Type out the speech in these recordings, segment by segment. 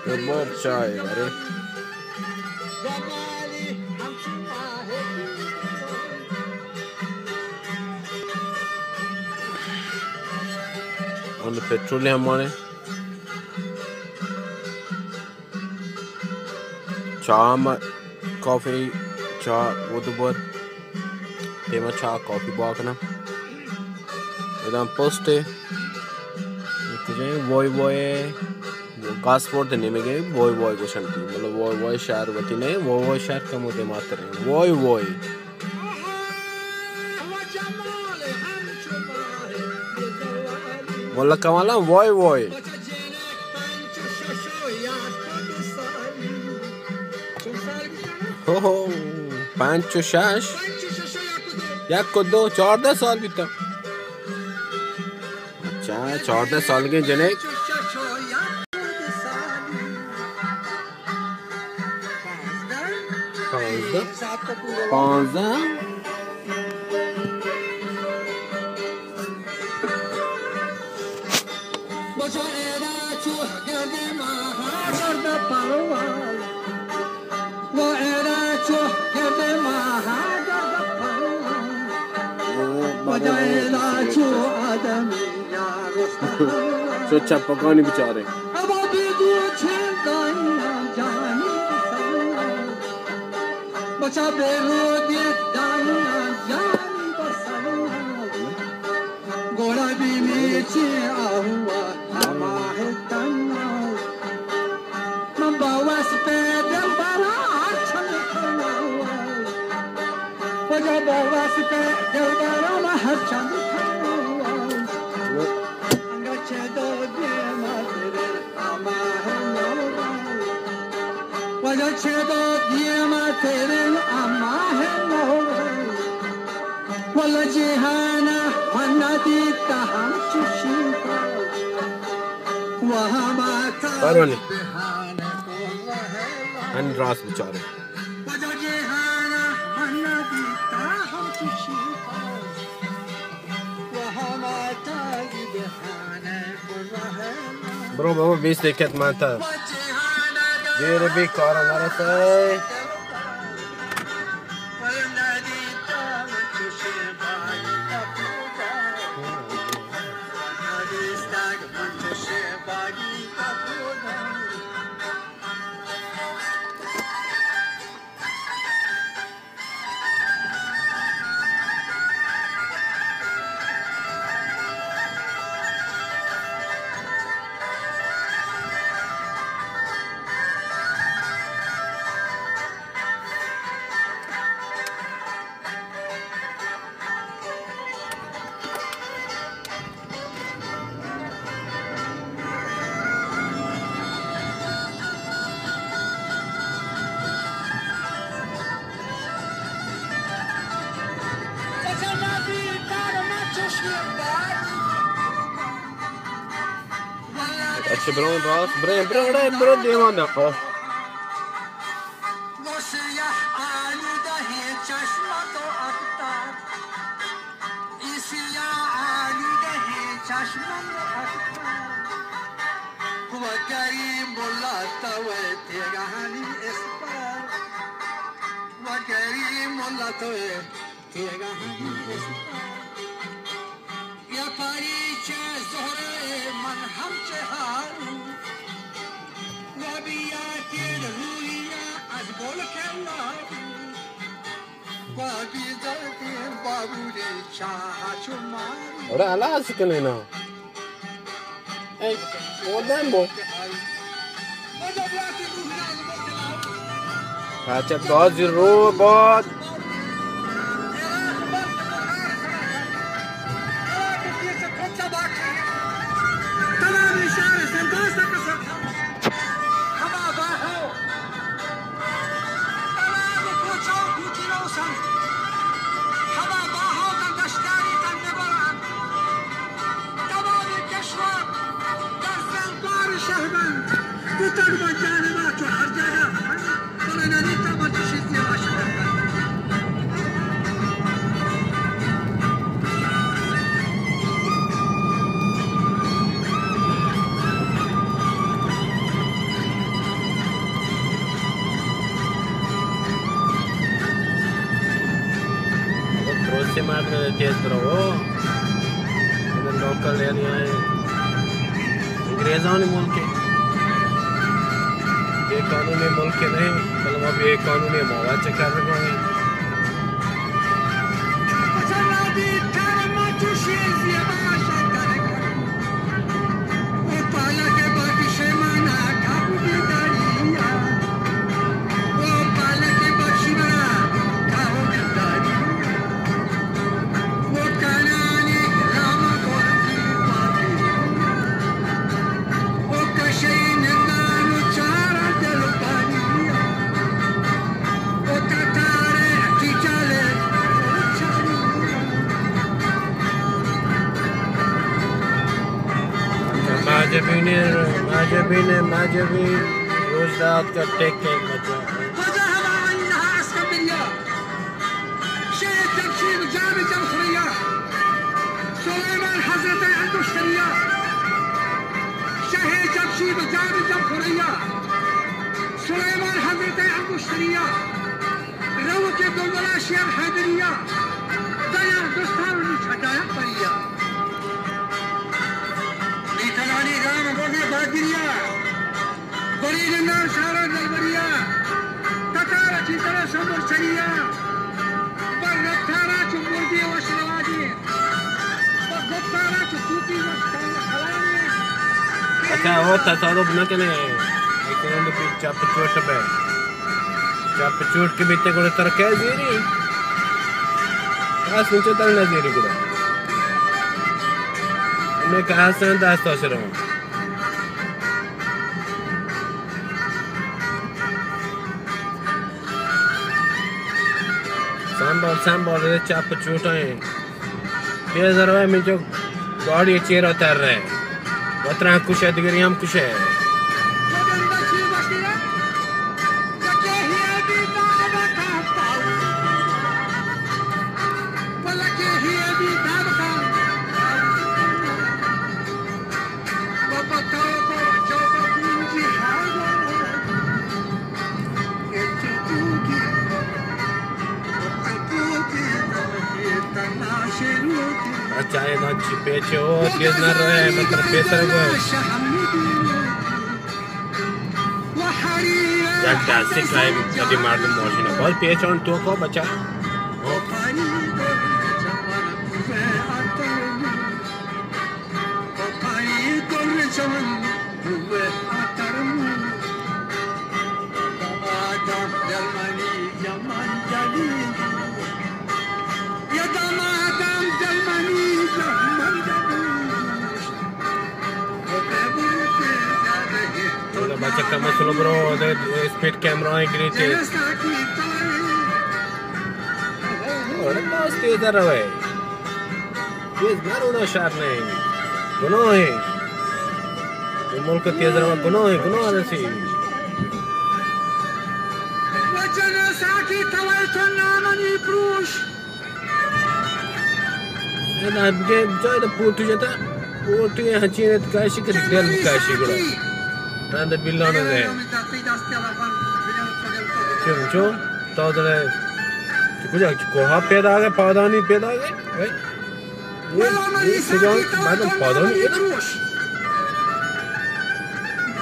تو بار چائے برے۔ ہم پٹرول ہم مانے۔ چاہ ہم کافی، چاہ وہ دوبر۔ پیما چاہ کافی بہا کناں۔ اداں پوسٹ ءَ۔ کجا وای وای۔ گاسپورٹ ءِ نیمگ ءَ وای وای گوشنتی۔ مطلب وای وای شہر وتی نہ، وای وای شہر کمو دیماتر ایں۔ وای وای۔ ملا کمالا وای وای۔ ہو ہو، پنچ و شش، یک و دو، چاردہ سال بیتا۔ اچھا، چاردہ سالگیں جنک۔ پانزدہ۔ پانزدہ۔ چو چپکانی بچارے۔ بچا بے رودی دائیاں جانی بسر، گوڑا بی میچی آہوا ہماہ تنگا۔ من باوس پہ دل برا ہر چند کناوا، وجہ باوس پہ دل برا من ہر چند کناوا۔ انگا چہ دو دیما تیرے ہماہ نورا، وجہ چہ دو دیما تیرے ہماہ نورا۔ واللہ جہانا من ندیتا ہمچو شیفا، و ہما تاج پروانی۔ بہانے ہن راست بچارے۔ واللہ جہانا من ندیتا ہمچو شیفا، و ہما تاج بہانے۔ برو بابا، بیست دقیقہ مانتا۔ دیر بی کارا نرسے۔ اچھا، برو راست، برو، برو، برو، برو دیوان نا۔ او۔ یا پری چہ زہرہ من ہم چہ ہارون، و بیا تیر رویا از گل کلارون، و بی دردی بابوری چاہ چو مارون۔ اڑے ہلاس کنے نا۔ اے، مودم بو۔ پاچا گازی رو باد۔ تمام کوچہ و کوچینوسان، ہما باہوکاں دشتاری تاں نبران، تمام کشور در زنگار شہبند، کتگ بہ جانبا چو ہر جاگہ، بلے ندیتا مرچی شیرتی ہما شہبند۔ سے مردم تیز برو۔ اے لوکل ایریا ایں۔ انگریزانی ملک ایں۔ بے قانونی ملک نہ ایں، بلے ما بے قانونی ماحول چہ کر رہے ہیں۔ ماجبین، ماجبین، ماجبین روز دات کا ٹیک کے بچا۔ خدا ہما انہا اسکندریہ۔ شہ جمشید جام جم خوریا، سلیمان حضرت انگشتریا۔ شہ جمشید جام جم خوریا، سلیمان حضرت انگشتریا۔ رو کے دنبلا شیر حیدریا، دیا دوستان چھٹایا پریا۔ نیتلانی رام گونے بادریا۔ بری نندان شارا دلبریا، قطارا چی طرح سمر چریا، بر رفتارا چو مردی وش رواجی، بر گفتارا چو توتی وش کان خلالی۔ اچھا، وہ تصادف نہ کنے، ایکسیڈنٹ بھی چپ چوٹ پہ۔ چپ چوٹ کے بیتے گڑے ترکے زیری۔ آس نیچے تر نہ زیری گڑا۔ میں کہا سن دست آسروں۔ سنبھال، سنبھال، اے چپ چوٹا ایں۔ تیز روئے، من جو گاڑی چیرا تر رہے۔ وتران کشے، دگری ہم کشے۔ اچھا، اے ناچی پیچھے ہو، تیز نہ روئے، مطلب پیسر گو۔ یک دستی کھائے، کدی مردم ماشین بہت پیچھے ہوں تو کو بچا۔ بچہ کم سلو برو، اسپیڈ کیمرہ گری تے۔ اور باز تیز روے۔ تیز نہ رونا شر نہ ایں۔ گناہ ایں۔ اے ملک تیز روا گناہ ایں، گناہ رسی۔ وجہ ساکی توئی تو نامنی پروش۔ اے نا بگے جای دا پوٹو جتا، پوٹو اے ہنچین ات کاشی کہ دل کاشی گڑا۔ رند بلان دے۔ چون چون؟ تو دلے۔ چکو جا، چکو ہا پیدا گئے، پادانی پیدا گئے۔ اے؟ اے، اے کجا مردم پادانی ادا؟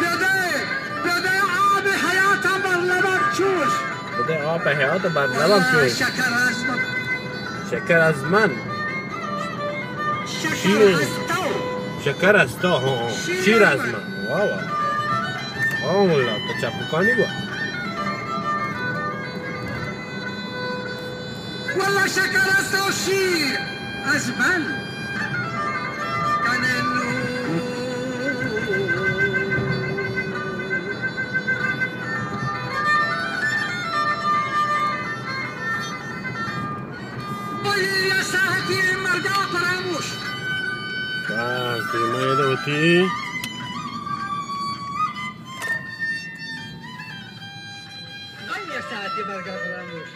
بدے، بدے آب حیات بر لبم چوش۔ بدے آب حیات بر لبم چوش۔ شکر از من۔ شکر از من۔ شکر شیر۔ از تو۔ شکر از تو، ہاں، ہاں۔ شیر شیر از از من۔ من۔ واہ، واہ۔ ہاں، واللہ، تو چپکانی گوا۔ واللہ شکر است و شیر از من کنه نوش. بلی یا ساعتی مرگا فراموش. بس، دیمه ایده وتی. بلی یا ساعتی مرگا فراموش.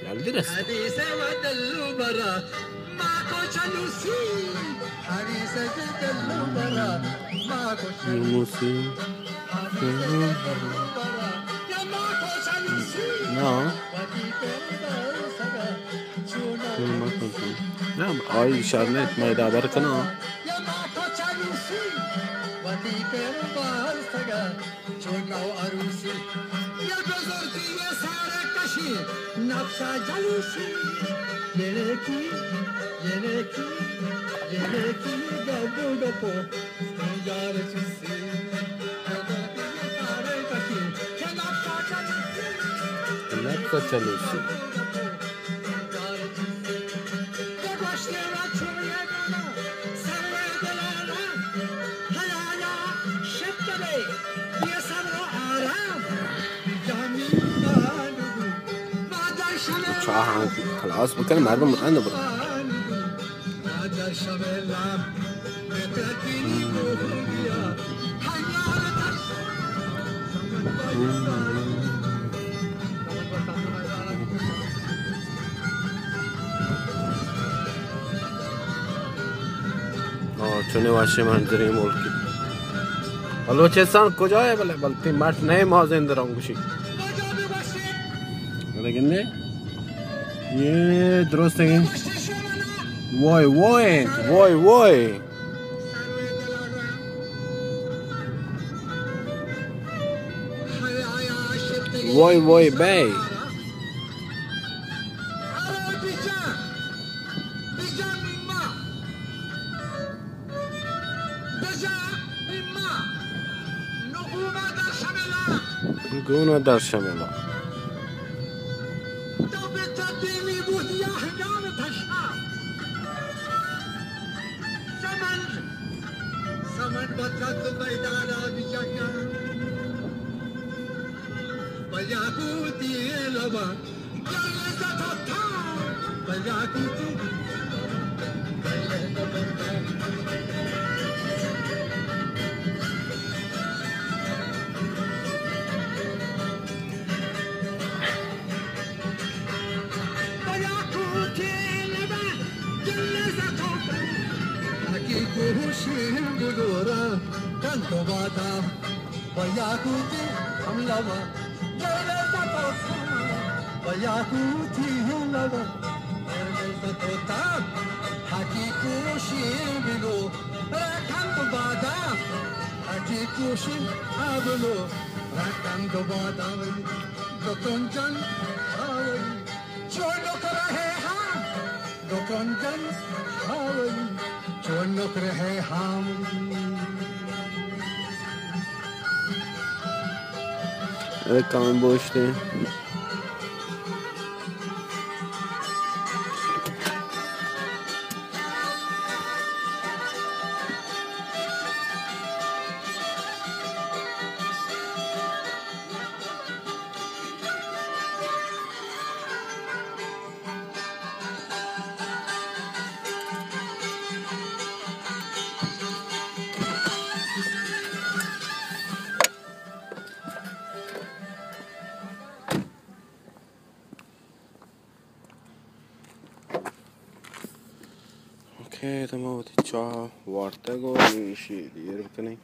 جلدی رست. حدیث و دلو برا ما کو چلوسی. حدیث و دلو برا ما کو چلوسی. نموسی. حدیث و دلو برا یا ما کو چلوسی. نه. وتی پیدا سگا چونا نہ، آئی شر نہ اِنت، من ادا بر کناں۔ نقص چلوسی۔ چاہ خلاص بکن، مردم اند برو۔ آ، چونیں وشیں منظرے ملکی۔ بلوچستان کجا ئے بلے؟ بلے تئی مٹ نہ اِنت، ما زند رنگ گوشی۔ بلے گندے؟ اے درست اِنت۔ وای وای، وای وای۔ وای وای بای۔ گون در شملا۔ اے کام بوشتے۔ اوکے، تو ما وتی چاہ وارتگ و ایشی دیر بکنیں۔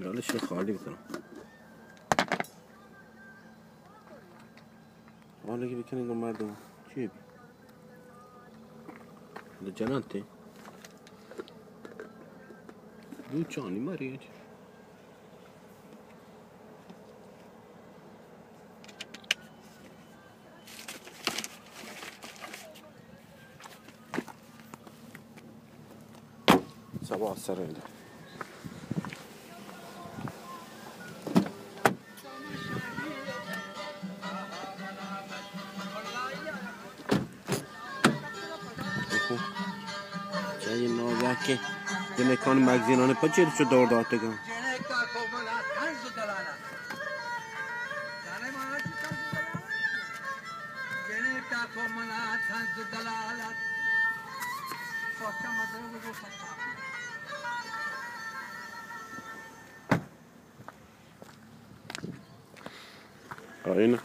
گالش خالی بکنم۔ حالی که بکنی گو مردم چی بی؟ دو جنان تی؟ دو چانی ماری انچ۔ سبا سر اینده۔ چاہیے نوزا کہ جنکان مگزینان پچیر چو دور داتگاں۔ آئی نہ